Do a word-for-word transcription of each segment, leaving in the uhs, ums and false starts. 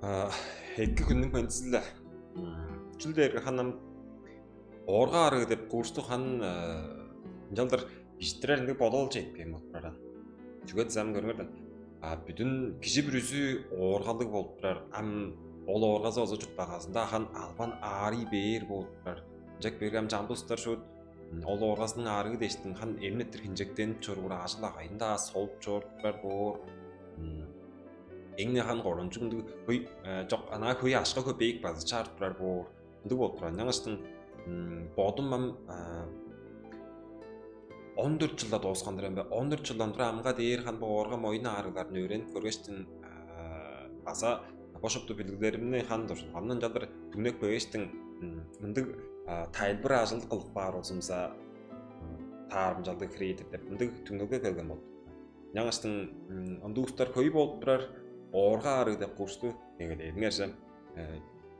Эки хүннүң мендизиле. Чүл дээрге ханам оорга аарыы деп курсту хан ынчалдыр бижиттирер ындыг бодал четпээн болуп турар. Чүге дизем көрүңерден, бүдүн кижи бүрүзү ооргалыг болуп турар. Ам ол ооргазы оза чурттагазында хан албан аарый бээр болуп турар. Ынчак берге ам чамдыыстар шуут ол ооргазының аарыы дээштиң хан эмнеттир хинчектенип чоруур, ажыл агайында солуп чоруптар боор. Эңне хан корончуг ындыг хөй, чок, анаа хөй ашка хөй бээк базы чаарып турар боор. Ындыг болуп турар. Ынчангаштың бодум ам он дөрт чылда дооскандыр эмбе, он дөрт чылдан тура амга дээр хан бо оорга моюн аарыыларын өөренип көргештиң, база бо шупту билиглеримни хан дуржулгамны ынчалдыр түңнеп көгештиң, мындыг тайылбыр ажыл кылып баар болзумза, таарымчалдыг хире-дир деп мындыг түңнелге келген болду. Ынчангаштың ындыг улустар хөй болуп турар, оорга аарыы деп курсту эгелээриңерже,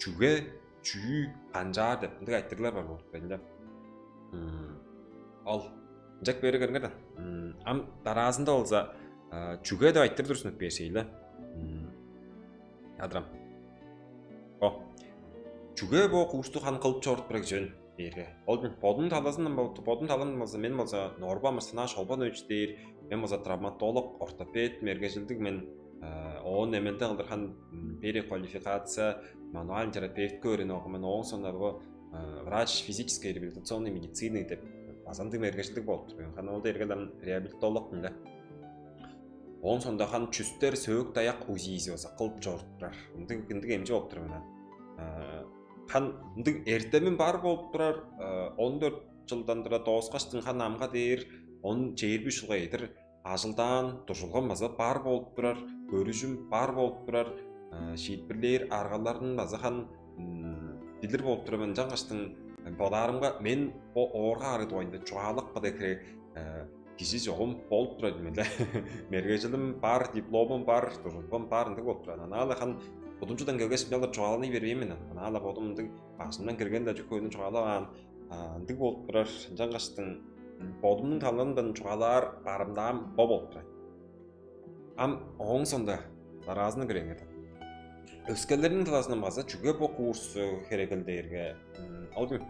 чүге, чүү, канчаар деп мындыг айтырыглар бар болуп турар. Ол ынчак бери көрүңер даан. Ам дараазында болза чүге деп айтырыг турзунуп берсей-ле. Адырам. О. Чүге бо курсту хан кылып чорудуп турар чүвел дээрге? Ол бодунуң талазындан, бодунуң талазындан болза, мен болза норба амырсынаа шолбан өчү дээр, мен болза травматолог, ортопед мергежилдиг мен. Оон эмелде кылдырган переквалификация, мануальный терапевтке өөренип алган мен. Ооң соонда бо врач физической реабилитационной медицины деп база ындыг мергежилдиг болуп тур мен. Хана ол дээрге ам реабилитолог мен. Ооң соонда хан чүстер, сөөк-даяк УЗИ-зи база кылып чоруп турар. Ындыг, ындыг эмчи болуп тур мен. Хан ындыг эртемим бар болуп турар. Он дөрт чылдан тура дооскаштың хан амга дээр он чээрби үш чылга чедир ажылдаан дуржулгам база бар болуп турар, көрүжүм бар болуп турар, шиитпирлээр аргаларын база хан билир болуп турар мен. Ынчангаштың бодаарымга, мен бо оорга аарыы дугайында чугаалап кадай хире кижи чогум болуп турар ийин мен-ле. Мергежилим бар, дипломум бар, дуржулгам бар, ындыг болуп турар. Анаа-ла хан будумчудан келгеш, мынчалдыр чугааланып бербээн мен. Анаа-ла бодум ындыг бажымдан кирген-даа чүк хөйнү чугаалаваан, ындыг болуп турар. Ынчангаштың бодумнуң талазындан чугаалаар барымдаам бо болуп турар. Ам ооң соонда дараазын көрүңер даан. Өскелерниң талазындан база чүге бо курс херегил дээрге, ол ким?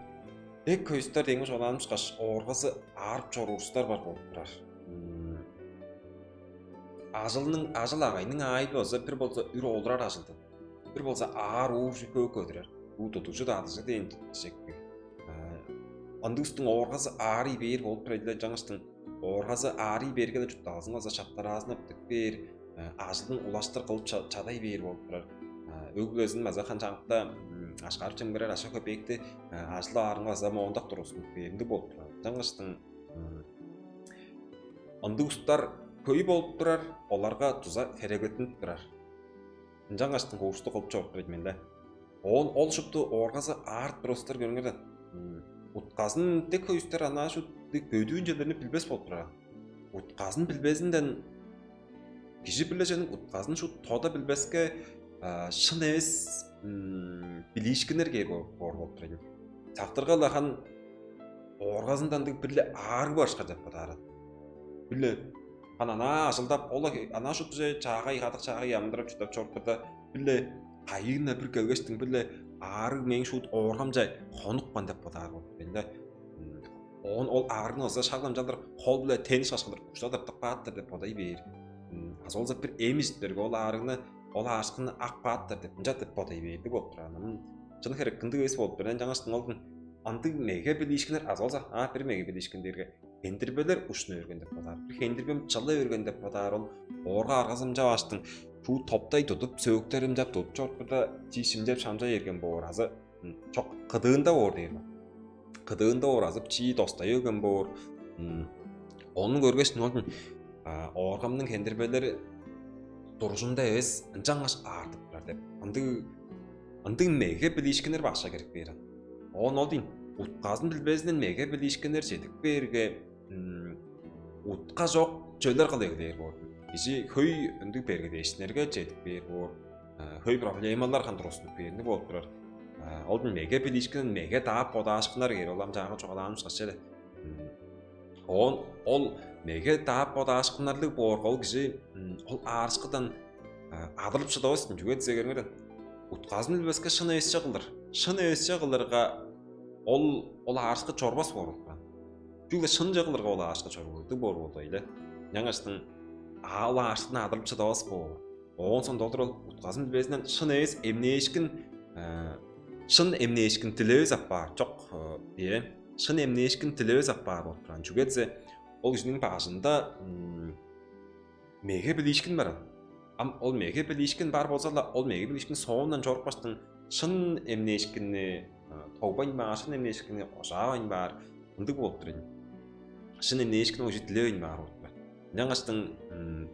Эк хөй улустар деңге чугаалаанымышкаш, ооргазы аарып чоруур улустар бар болуп турар. Ажылның, ажыл агайның аайы болза, бир болза үр олурар ажылды, бир болза аар уур чүпөө көдүрер. Бо тудугжу-даа дыжы дээн чекпиг. Ындыг улустуң ооргазы аарый бээр болуп турар-дыр. Ынчангаштың ооргазы аарый бээрге-ле чуртталгазын база шаптараазын ыптып бээр, ажылын улаштыр кылып чадай бээр болуп турар. Өг-бүлезин база канчаакта ашкарып чемгерер, ашка-көпеекти, ажыл-аарынга база моондак тургузунуп бээр, ындыг болуп турар. Ынчангаштың ындыг улустар хөй болуп турар, оларга дуза хереглеттинип турар. Ынчангаштың курсту кылып чоруп турар ийин мен-ле. Оон ол шупту ооргазы аарып турар улустар, көрүңер даан. Утказын дег хөй улустар анаа шуут дег бөдүүн черлерни билбес болуп турар. Утказын билбезинден, кижи бир-ле чүвениң утказын шуут тода билбеске, шын эвес билиишкиннер кээр боор болуп турар ийин. Сактырга-ла хан ооргазындан дег бир-ле аарыг барышкар деп бодаар. Бир-ле хан анаа ажылдап, ол анаа шупту чаагай, кадык чаагай амыдырап чурттап чоруп турда, бир-ле кайыын-на бир келгештиң, бир-ле аарыг мээң шуут ооргамче хонупкан деп бодаар болуп турар ийин-ле. Оон ол аарыгны база шак ынчалдыр хол-биле теннис шашкалдыр куштадып тып каап-тыр деп бодай бээр. Азы болза бир эм ижип бээрге, ол аарыгны, ол аарышкыны ап каап-тыр деп, ынча деп бодай бээр-дир болуп турар. Ам чын херек ындыг эвес болуп турар. Ынчангаштың ол ындыг меге билиишкиннер, азы болза, а, бир меге билиишкин дээрге хендирбелер ушуна берген деп бодаар. Бир хендирбем чыла берген деп бодаар. Ол оорга ааргазы ынчап аштың, чуу топтай тудуп, сөөктерим чап тудуп чоруп турда, чии шимчеп шамчай берген боор, азы чок, кыдыында боор дээр бе? Кыдыында боор, азы чии достай берген боор. Ону көргеш, ол ооргамның хендирбелери дуржумда эвес, ынчангаш аартып турар деп. Ындыг, ындыг меге билиишкиннер башка кирип кээр. Оон ол дейн, утказын билбезинден меге билиишкиннер чедип кээрге, утка чок чөлер кылып эгелээр боор. Кижи хөй ындыг бергедээшкиннерге чедип кээр боор. Хөй проблемалар кандыр устунуп кээрни болуп турар. Ол меге билиишкинден меге даап бодаашкыннар кээр, ол ам чаагы чугаалаанывыс каччы эле. Оон ол меге даап бодаашкыннарлыг боорга, ол кижи ол аарышкыдан адырып шыдавас. Чүге дизе, көрүңерем, утказын билбеске, шын эвесче кылыр. Шын эвесче кылырга, ол ол аарышкы чорбас боор болуп каан. Чүгле шынче кылырга ол аарышкы чоруур дег боор болду ийин. Ынчангаштың ол аарышкыны адырып шыдавас боор. Оон соонда олар ол утказын билбезинден шын эвес эмнээшкин, э, шын эмнээшкин дилевес апаар чок, э, ээ, шын эмнээшкин дилевес апаар болуп турган. Чүге дизе ол кижиниң бажында меге билиишкин бар. Ам ол меге билиишкин бар болза-ла, ол меге билиишкин соондан чорупкаштың, шын эмнээшкинни тогбайн баар, шын эмнээшкинни ожаавайн баар, ындыг болуп турар. Шын эмнээшкин ол кижи дилевейн баар болуп турар. Ынчангаштың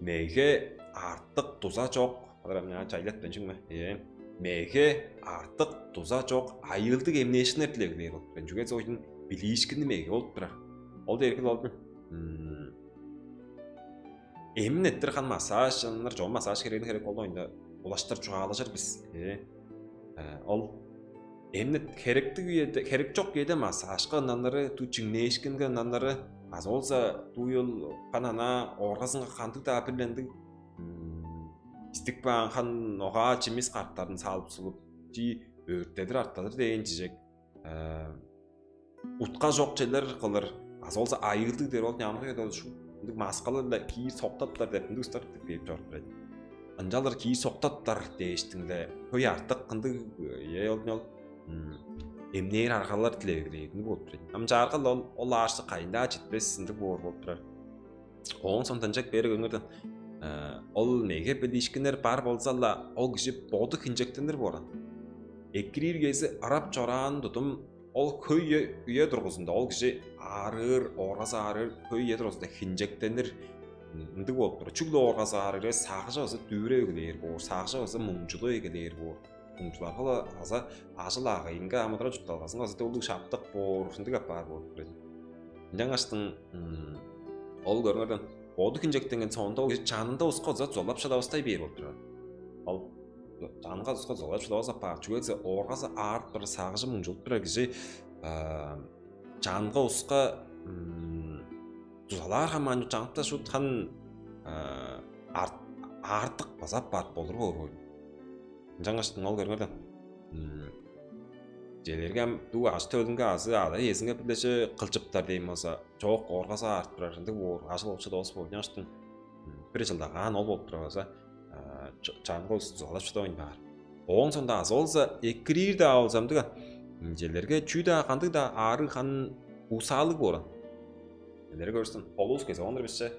меге артык, дуза чок, олар ам чайлаттан чүңме? Ээ, меге артык, дуза чок, айыылдыг эмнээшкиннер дилеп эгелээр болуп турар. Чүге дизе ол кижиниң билиишкини меге болуп турар. Ол дээрге ол эмин эрттир хан массаж чаннар, чон массаж херээни херек болду оюнда улаштыр чугаалажыр бис. Э, э, ол эмне херектиг үеде, херек чок үеде массажка ыннаннары, ту чиңнээшкинге ыннаннары, азы болза дуюл ханана ооргазынга кандыг-даа бир ындыг истик баан хан ногаа чимис карттарын салып сулуп, чи өөрттедир артадыр дээн чижек. Э, утка чок черлер кылыр, азы болза айыылдыг дээр ол, амгы үеде ол шуут ындыг маскалар-ла киир соктаптар деп ындыг устар кээп чоруп турар. Ынчалдыр киир соктаптар дээштиң-ле хөй артык ындыг, э, ол ол эмнээр аргалар дилеп эгелээр ындыг болуп турар. Ам чаарга ол ол аарышкы кайын-даа читпес ындыг боор болуп турар. Оон соонда ынчап бээр көңүрден, э, ол меге билиишкиннер бар болза-ла, ол кижи боду хинчектенир боор. Экириир үези ырап чораан тудум, ол хөй үе, үе дургузунда ол кижи аарыыр, ооргазы аарыыр, хөй үе дургузунда хинчектенир, ындыг болуп турар. Чүгле ооргазы аарыыр эвес, сагыжы база дүвүреп эгелээр боор, сагыжы база муңчулуп эгелээр боор. Муңчуларга-ла база ажыл-агыйынга, амыдырал-чуртталгазынга база дылдыг шаптык боор, ындыг апаар боор турар. Ынчангаштың ол көрүңерден боду хинчектенген соонда ол кижи чанында уска дузалап шыдавастай бээр болуп турар. Ол чанынга уска дузалап шыдавас апаар. Чүге дизе ооргазы аарып турар, сагыжы муңчулуп турар кижи чанынга уска дузалаар хамаанчок чаңгыта шуут хан артык база апаар болур боор. Ынчангаштың ол көрүңерден. Чээлерге ам дуу ажы-төлүнге азы ада-иезинге билежи кылчыптар дээн болза, чоок ооргазы аарып турар ындыг боор, ажыл болчу доос боор. Ынчангаштың бир чылдагаан ол болуп турар база чанга устузалап шыдавайн баар. Ооң соонда азы болза экириир-даа болза ындыг, чээлерге чүү-даа кандыг-даа аарыг хан уусаалыг бооран. Чээлерге көрүстүн, холуус кезип алган-дыр бисче.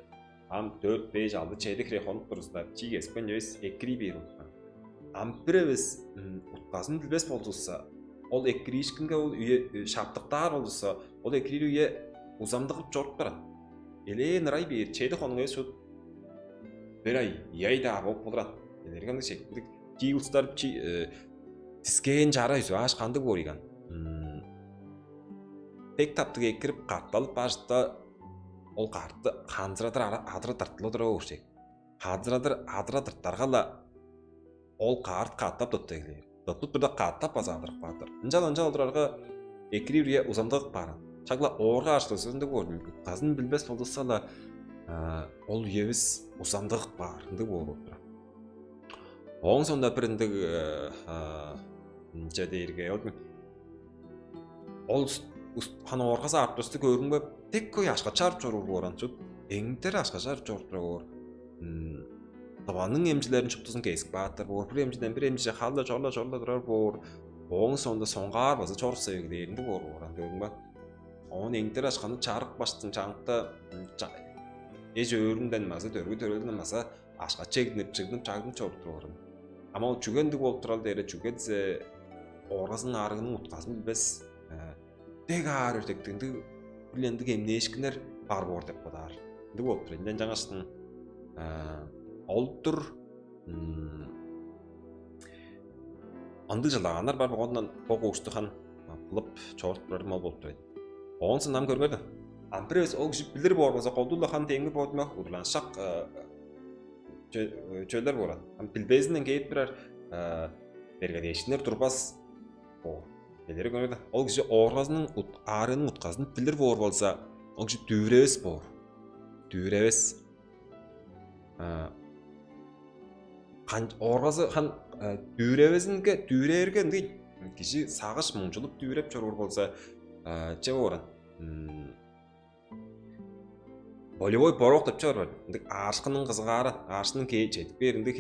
Ам дөрт, беш, алды, чеди хире хонук турузунда чиик эспен эвес экирий бээр болуп турган. Ам бир эвес утказын билбес болзувусса, ол экириишкинге ол үе шаптыктаар болзувусса, ол экирир үе узамдыгып чоруп баран. Элээн ырай бээр, чеди хонук эвес шут бир ай, ийи ай-даа болуп болуран. Элерге ындыг шектиндиг чиик улустар дискээн чара үзүп ааш кандыг боор ийган. Дег таптыг экирип катталып бажытта ол карты ханзырадыр адыра тыртыла тура боор чек. Ханзырадыр адыра тыртарга-ла ол карт катап тыттыглээр. Тыттып турда катап база адырып каатыр. Ынчан ынча олурарга экири үрүе узамдыгып бааран. Чагла оорга аштырзындыг боор. Утказын билбес болдуса-ла ол үевис узамдыгып баар ындыг боор болуп турар. Ооң соонда бир ындыг че дээрге ол хан ооргазы артпысты көрүнгүп, дег хөй ашка чарып чоруур боор анчык. Эңдер ашка чарып чоруп турар боор. Дыванның эмчилерин шуптузун кезип кааттар боор. Бир эмчиден бир эмчиже халла чорла чорла турар боор. Ооң соонда соңгаар база чоруксап эгелээринде боор боор ан көрүнмэ. Оон эңдер ашканы чарык баштың чаңыкта эш өөрүнден база дөргү төрелден база ашка чегнип чыгдынып чагдынып чоруп турар боор. Ама ол чүге ындыг болуп турар дээре, чүге дизе ооргазының аарыгының утказын билбес. Дег аар өртектиг ындыг, бир ындыг эмнээшкиннер бар боор деп бодаар. Ындыг болуп тур. Ынчан чаңгыстың ол-дур ындыг чылдагааннар бар болгондан бо куушту хан кылып чоруп турарым ол болуп тур. Оонсун ам көрүңер да. Ам бир эвес ол кижи билир боор болза, колдуу-ла хан деңги боотума удурланышак чө- чөлер боор. Ам билбезинден кээп турар бергедээшкиннер турбас боор. Элери көрүңер да. Ол кижи ооргазының ут- аарыының утказын билир боор болза, ол кижи дүвүревес боор. Дүвүревес. А, Ооргазы хан дүүревезинге дүүрээрге ындыг, кижи сагыш муңчулуп дүүреп чоруур болза, че бооран болевой порог деп чор бар. Ындыг аарышкының кызыгаары, аарышкының чедип бээр ындыг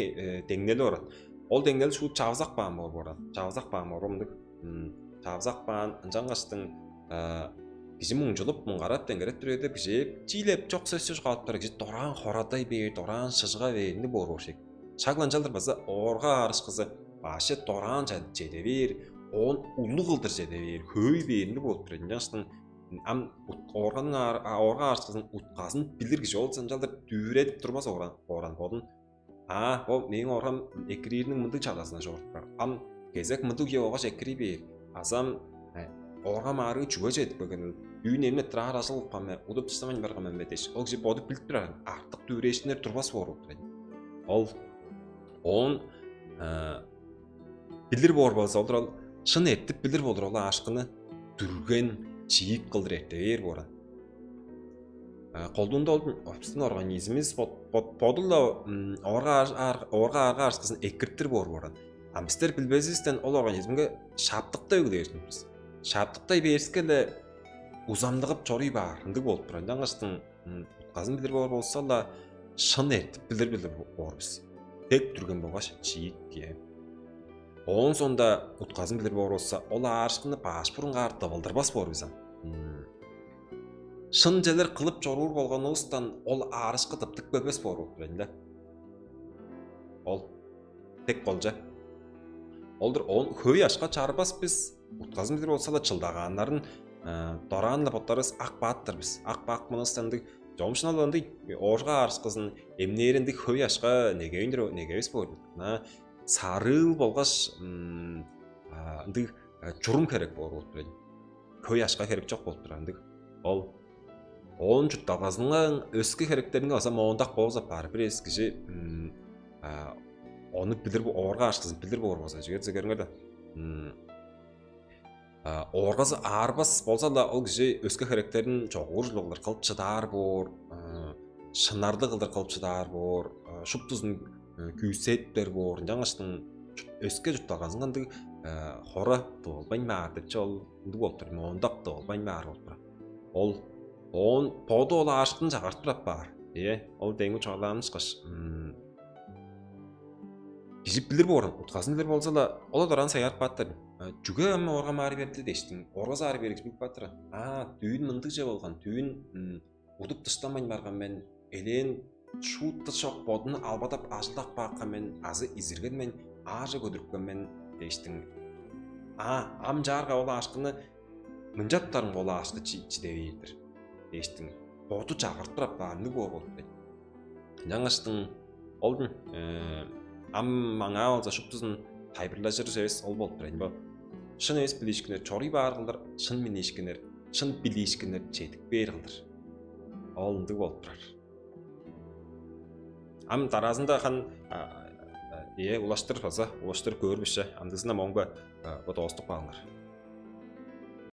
деңнели бар. Ол деңнели шуут чавызак баан боор бооран. Чавызак баан боор ындыг. Чавызак баан ынчангаштың кижи муңчулуп, муңгарап, деңгереп тур эде, бижээп, чиилеп, чок сөс чуж калып тур, кижи дораан хорадай бээр, дораан шыжыга бээр ындыг боор болур шек. Шак ынчалдыр база оорга аарышкызы баашче дораан чеде бээр, оон улуг кылдыр чеде бээр, хөөй бээр ындыг болуп тур. Ынчангаштың ам оорганың оорга аарышкызының утказын билир кижи ол ынчалдыр дүүредип турбас ооран, ооран бодун. А бо мээң ооргам экириириниң мындыг чалазына чорудуп каар. Ам кезек мындыг үе болгаш экирий бээр. Азам ооргам аарыы чүге чедип келгенил? Дүүн эмне тыраар ажыл кылып каан бе, удуп тыштамайн барган мен бе дээш, ол кижи боду билип турар, артык дүүрээшиннер турбас боор болуп турар. Ол оон билир боор болза, олар ол шын эртип билир болур ол аарышкыны дүрген, чиик кылдыр эрте бээр бооран. Колдуунда ол бистиң организмивис боду-ла оорга аарга аарышкызын экиртир боор бооран. А бистер билбезивистен ол организмге шаптыктай өгүлээр бис. Шаптыктай бээриске-ле узамдыгып чоруй баар ындыг болуп турар. Ынчангаштың утказын билир боор болза-ла, шын эртип билир билир боор бис. Дег дүрген болгаш чиик кие. Оон соонда утказын билир боор болза, ол аарышкыны баш бурунгаар дывылдырбас боор бис ам. Шын челер кылып чоруур болганывыстан ол аарышкы тыптып келбес боор болуп турар-ла. Ол дег болча. Ол-дур, оон хөй ашка чарбас бис. Утказын билир болза-ла, чылдагааннарын дораан-на боттарывыс ак бааттар бис. Ак баак мыныстан ындыг чоомшунал ындыг оорга аарышкызын эмнээр ындыг хөй ашка негевиндир негевис боор. Мына сарыыл болгаш ындыг чурум херек боор болуп турар. Хөй ашка херек чок болуп турар ындыг. Ол оон чуртталгазынга өске херектеринге база моондак бооз апаар. Бир эвес кижи ону билир оорга аарышкызын билир боор болза, чүге дезегериңер да ооргазы аарбас болза-ла, ол кижи өске херектерин чогуур ужурлуг кылдыр кылып чыдаар боор, шынарлыг кылдыр кылып чыдаар боор, шуптузун күүсеттер боор. Ынчангаштың өске чуртталгазынга ындыг хора дывылбайн баар депче ол ындыг болуп тур, моондак дывылбайн баар болуп турар. Ол оон боду ол аарышкыны чагартып турап баар. Ээ, ол деңги чугаалаан ышкаш. Кижи билир боор, утказын билир болза-ла, ол дораан сайгарып кааттар. Чүге ам оорга маарый берди дээштиң, ооргазы аарый бергиш билип кааттар. А, дүүн мындыгже болган, дүүн удуп дыштанмайн барган мен, элээн шуут-даа чок бодумну албадап ажылдап каапкан мен азы изирген мен, аарже көдүрүпкен мен дээштиң. А, ам чаарга ол аашкыны мынчаптарым ол аашкы чиде бээр-дир дээштиң, боду чагыртыр апаар ындыг боор болуп кээр. Ынчангаштың ол ам маңаа болза шуптузун тайылбырлажыр эвес ол болуп турар ийин бо. Шын эвес билиишкиннер чоруй баар кылдыр, шын миниишкиннер, шын билиишкиннер чедип бээр кылдыр. Ол ындыг болуп турар. Ам дараазында хан ээ улаштыр база улаштыр көөр бишче, амдызына моңба бо дооступ каалыңар.